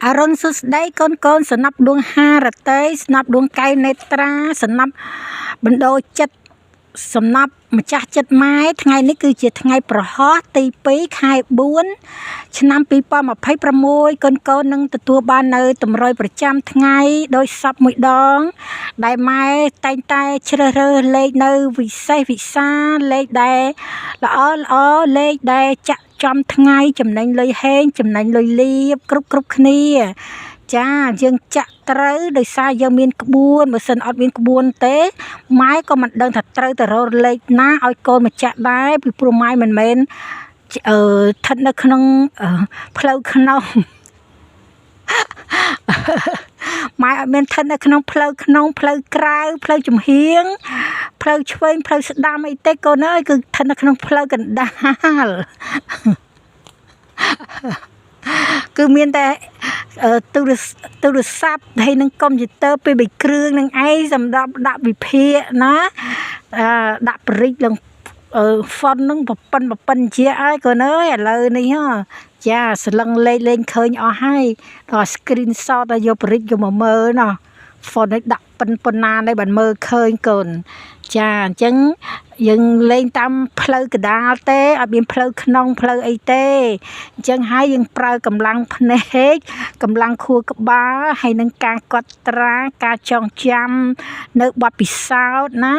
អរុណសួស្តីកូនកូនសំណាប់ដួងហារតីសំណាប់ដួងកែវនេត្រាសំណាប់បណ្ដោចិត្តសំណាប់ម្ចាស់ចិត្តម៉ែថ្ងៃនេះគឺជាថ្ងៃប្រហោះទី2ខែ4ឆ្នាំ2026កូនកូននឹងទទួលបាននៅតម្រុយប្រចាំថ្ងៃដោយសពមួយដង ដែលម៉ែតែងតែជ្រើសរើសលេខនៅវិសេសវិសាលលេខដែលល្អល្អលេខដែលចាក់ចំថ្ងៃចំណេញលុយហេងចំណេញលុយលៀបគ្រប់គ្រប់គ្នា ចាយើងចាក់ត្រូវដោយសារយើងមានក្បួនបើសិនអត់មានក្បួនទេម៉ែក៏មិនដឹងថាត្រូវទៅរកលេខណាឲ្យកូនមកចាក់ដែរពីព្រោះម៉ែមិនមែនអឺស្ថិតនៅក្នុងផ្លូវក្នុង ម៉ែអត់មានស្ថិតនៅក្នុងផ្លូវក្នុងផ្លូវក្រៅផ្លូវចំហៀងផ្លូវឆ្វេងផ្លូវស្ដាំអីទេកូនអើយគឺស្ថិតនៅក្នុងផ្លូវកណ្ដាល គឺមានតែទូរសទូរស័ព្ទហើយនឹងកុំព្យូទ័រពីរបីគ្រឿងនឹងឯងសម្រាប់ដាក់វិភាគណាអឺដាក់បរិចឡើងអឺ font នឹងប្រប៉ិនប្រប៉ិនជាហើយកូនអើយឥឡូវនេះហ៎ចាស្លឹងលេខលេងឃើញអស់ហើយដល់ screenshot ឲ្យយកបរិចយកមកមើលណោះ font នេះដាក់ប៉ិនប៉ុណ្ណានេះបានមើលឃើញកូនចាអញ្ចឹងយើងលេងតាមផ្លូវកដាលទេអត់មានផ្លូវក្នុងផ្លូវអីទេអញ្ចឹងហើយយើងប្រើកម្លាំងភ្នែកកម្លាំងខួរក្បាលហើយនឹងការកត់ត្រាការចងចាំនៅបទពិសោធន៍ណា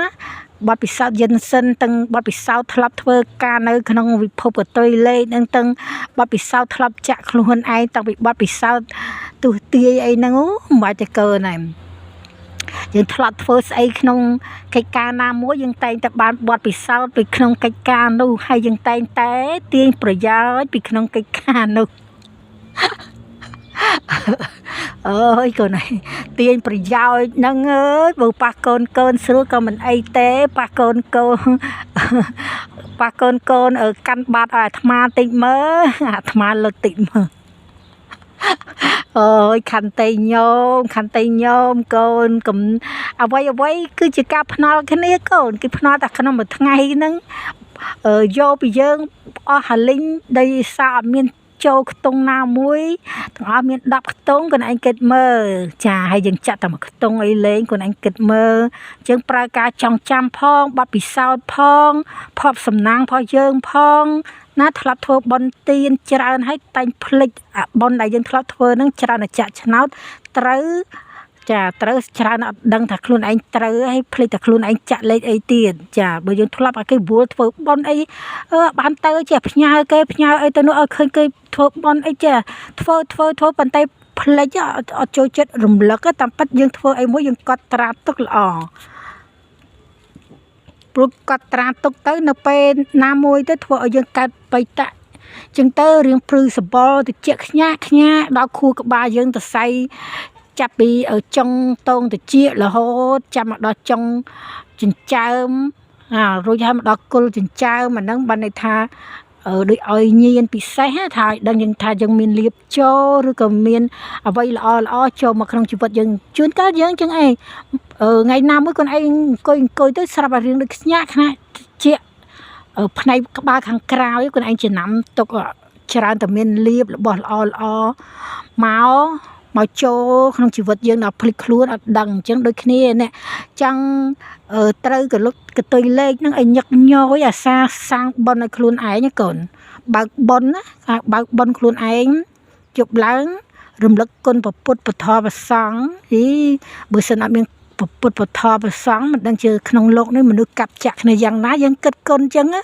បទពិសោធន៍យិនសិនទាំងបទពិសោធន៍ធ្លាប់ធ្វើការនៅក្នុងពិភពកតុយលេខនិងទាំងបទពិសោធន៍ធ្លាប់ចាក់ខ្លួនឯងតាំងពីបទពិសោធន៍ទស្សទាយអីហ្នឹងអូមិនបាច់ទេកើណែយើងធ្លាប់ធ្វើស្អីក្នុងកិច្ចការណាមួយយើងតែងតែបានបទពិសោធន៍ពីក្នុងកិច្ចការនោះហើយយើងតែងតែទាញប្រយោជន៍ពីក្នុងកិច្ចការនោះអើយកូនឯងទាញប្រយោជន៍ហ្នឹងអើយបើប៉ះកូនកូនស្រួលក៏មិនអីទេប៉ះកូនកូនប៉ះកូនកូនកាន់បាតឲ្យអាត្មាតិចមើលអាត្មាលុតតិចមើលអើយខន្តីញោមខន្តីញោមកូនកុំអ្វីអ្វីគឺជាការភ្នាល់គ្នាកូនគេភ្នាល់តែក្នុងមួយថ្ងៃហ្នឹងយកពីយើងអស់ហាលីងដោយសារអត់មានចូលខ្ទង់ណាមួយទាំងអស់មាន10ខ្ទង់កូនឯងគិតមើលចាហើយយើងចាក់តែមួយខ្ទង់អីលេងកូនឯងគិតមើលយើងប្រើការចងចាំផងបទពិសោធន៍ផងភ័ព្វសំណាងផងយើងផងណាធ្លាប់ធ្វើបុណ្យទានច្រើនហើយតែងភ្លេចអាបុណ្យដែលយើងធ្លាប់ធ្វើហ្នឹងច្រើនតែចាក់ឆ្នោតត្រូវចាត្រូវច្រើនអត់ដឹងថាខ្លួនឯងត្រូវហើយភ្លេចតែខ្លួនឯងចាក់លេខអីទៀតចាបើយើងធ្លាប់ឲ្យគេវល់ធ្វើបុណ្យអីអឺបានទៅចេះផ្ញើគេផ្ញើអីទៅនោះឲ្យឃើញគេធ្វើបុណ្យអីចេះធ្វើធ្វើធ្វើប៉ុន្តែភ្លេចអត់ចូលចិត្តរំលឹកតាមពិតយើងធ្វើអីមួយយើងកត់ត្រាទុកល្អព្រោះកត់ត្រាទុកទៅនៅពេលណាមួយទៅធ្វើឲ្យយើងកើតបៃតៈចឹងទៅរឿងព្រឺសបល់តិចខ្ញាក់ខ្ញាក់ដល់ខួរក្បាលយើងទៅសៃចាប់ពីចុងតងតិចរហូតចាំមកដល់ចុងចិញ្ចើមអារួចហើយមកដល់គល់ចិញ្ចើមអាហ្នឹងបានន័យថាដូចឲ្យញៀនពិសេសថាឲ្យដឹងយើងថាយើងមានលៀបចូលឬក៏មានអ្វីល្អល្អចូលមកក្នុងជីវិតយើងជួនកាលយើងចឹងឯងថ្ងៃណាមួយខ្លួនឯងអង្គុយអង្គុយទៅស្រាប់តែរឿងដូចខ្ញាក់ខ្ញាក់ជាផ្នែកក្បាលខាងក្រោយខ្លួនឯងចំណាំទុកច្រើនតែមានលៀបរបស់ល្អល្អមកមកចូលក្នុងជីវិតយើងដល់ភ្លេចខ្លួនអត់ដឹងអញ្ចឹងដូចគ្នាអ្នកចង់ត្រូវកលុតកតុយលេខហ្នឹងឲ្យញឹកញយអាសាសាងបុណ្យឲ្យខ្លួនឯងកូនបើកបុណ្យណាបើកបុណ្យខ្លួនឯងជប់ឡើងរំលឹកគុណព្រះពុទ្ធពធព្រះសង្ឃអីបើសិនអត់មានពុទ្ធពធព្រះសង្ឃមិនដឹងជាក្នុងលោកនេះមនុស្សកាប់ចាក់គ្នាយ៉ាងណាយើងគិតគុណអញ្ចឹងណា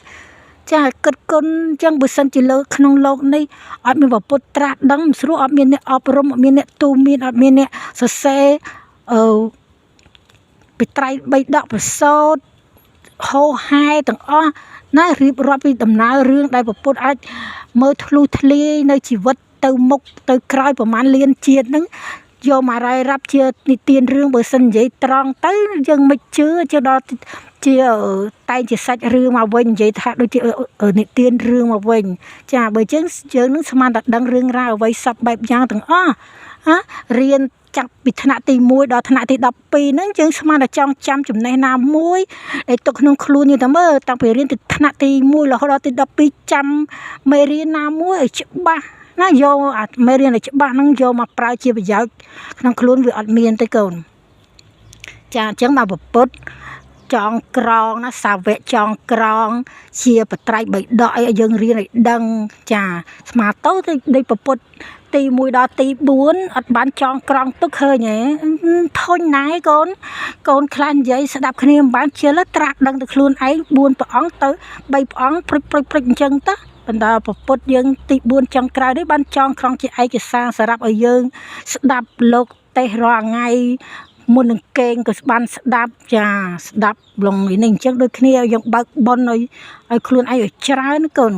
ចាគិតគុណអញ្ចឹងបើសិនជាលើក្នុងលោកនេះអត់មានពុទ្ធត្រាស់ដឹងមិនស្រួលអត់មានអ្នកអប់រំអត់មានអ្នកទូមានអត់មានអ្នកសរសេរអឺពីត្រៃបីដកប្រសោតហោហែទាំងអស់ណារៀបរាប់ពីដំណើររឿងដែលពុទ្ធអាចមើលធ្លុះធ្លាយនៅជីវិតទៅមុខទៅក្រោយប្រហែលលានជាតិហ្នឹងយកមករ៉ាយរាប់ជានិទានរឿងបើសិននិយាយត្រង់ទៅយើងមិនជឿជឿដល់ជាតែងជាសាច់រឿងមកវិញនិយាយថាដូចជានិទានរឿងមកវិញចាបើចឹងយើងនឹងស្មានតែដឹងរឿងរ៉ាវអ្វីសពបែបយ៉ាងទាំងអស់ហ៎រៀនចាប់ពីថ្នាក់ទី1ដល់ថ្នាក់ទី12ហ្នឹងយើងស្មានតែចង់ចាំចំណេះណាមួយដែលទុកក្នុងខ្លួនយើងតែមើលតាំងពីរៀនពីថ្នាក់ទី1រហូតដល់ទី12ចាំមេរៀនណាមួយឲ្យច្បាស់ ណាយកអាមេរៀនឲ្យច្បាស់ហ្នឹងយកមកប្រើជាប្រយោជន៍ក្នុងខ្លួនវាអត់មានទេកូនចាអញ្ចឹងមកពុទ្ធចងក្រងណាសាវកចងក្រង ជាបត្រៃបីដកអីឲ្យយើងរៀនឲ្យដឹងចាស្មាតោទៅដូចពុទ្ធទី1ដល់ទី4អត់បានចងក្រងទុកឃើញហ៎ធុញណែកូនកូនខ្លះនិយាយស្ដាប់គ្នាមិនបានជិលត្រាស់ដឹងទៅខ្លួនឯង4ព្រះអង្គទៅ3ព្រះអង្គព្រិចព្រិចព្រិចអញ្ចឹងទៅបណ្ដាពពុទ្ធយើងទី4ចុងក្រោយនេះបានចងក្រងជាឯកសារសម្រាប់ឲ្យយើងស្ដាប់លោកទេសរាល់ថ្ងៃមុននឹងគេងក៏បានស្ដាប់ចាស្ដាប់ឡងនេះអញ្ចឹងដូចគ្នាយើងបើកប៉ុនឲ្យឲ្យខ្លួនឯងឲ្យច្រើនកូន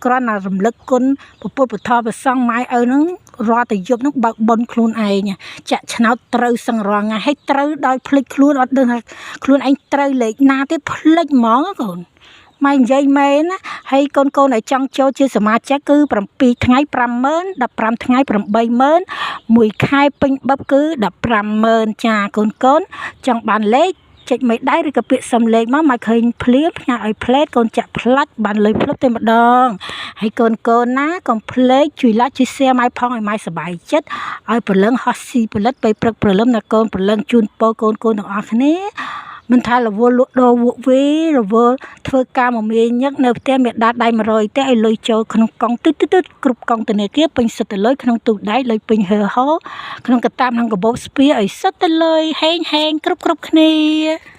គ្រាន់តែរំលឹកគុណពុទ្ធពធប្រសង់ម៉ែឪហ្នឹងរាល់តែយប់ហ្នឹងបើកប៉ុនខ្លួនឯងចាក់ឆ្នោតត្រូវសឹងរាល់ថ្ងៃហើយត្រូវដោយភ្លេចខ្លួនអត់ដឹងថាខ្លួនឯងត្រូវលេខណាទេភ្លេចហ្មងកូនម៉ែនិយាយមែនណាហើយកូនកូនដែលចង់ចូលជាសមាជិកគឺ7ថ្ងៃ50000 15ថ្ងៃ80000មួយខែពេញបឹបគឺ150,000ចាកូនកូនចង់បានលេខចុចមេដៃឬក៏ពាក្យសំលេខមកមកឃើញភ្លាមផ្ញើឲ្យផ្លេតកូនចាក់ផ្លាច់បានលុយភ្លុបតែម្ដងហើយកូនកូនណាកុំភ្លេចជួយ like ជួយ share ម៉ែផងឲ្យម៉ែសប្បាយចិត្តឲ្យព្រលឹងហោះស៊ីផលិតពេលព្រឹកព្រលឹមណាកូនព្រលឹងជូនពរកូនកូនទាំងអស់គ្នាមិនថារវល់លក់ដូរវក់វីរវល់ធ្វើការមមាញឹកនៅផ្ទះមានដាតដៃ100ទេឲ្យលុយចូលក្នុងកង់ទឹតទឹតគ្រប់កង់ធនាគារពេញសិតទៅលុយក្នុងទូដៃលុយពេញហឺហោក្នុងកតាបក្នុងកាបូបស្ពាឲ្យសិតទៅលុយហេងហេងគ្រប់គ្រប់គ្នា។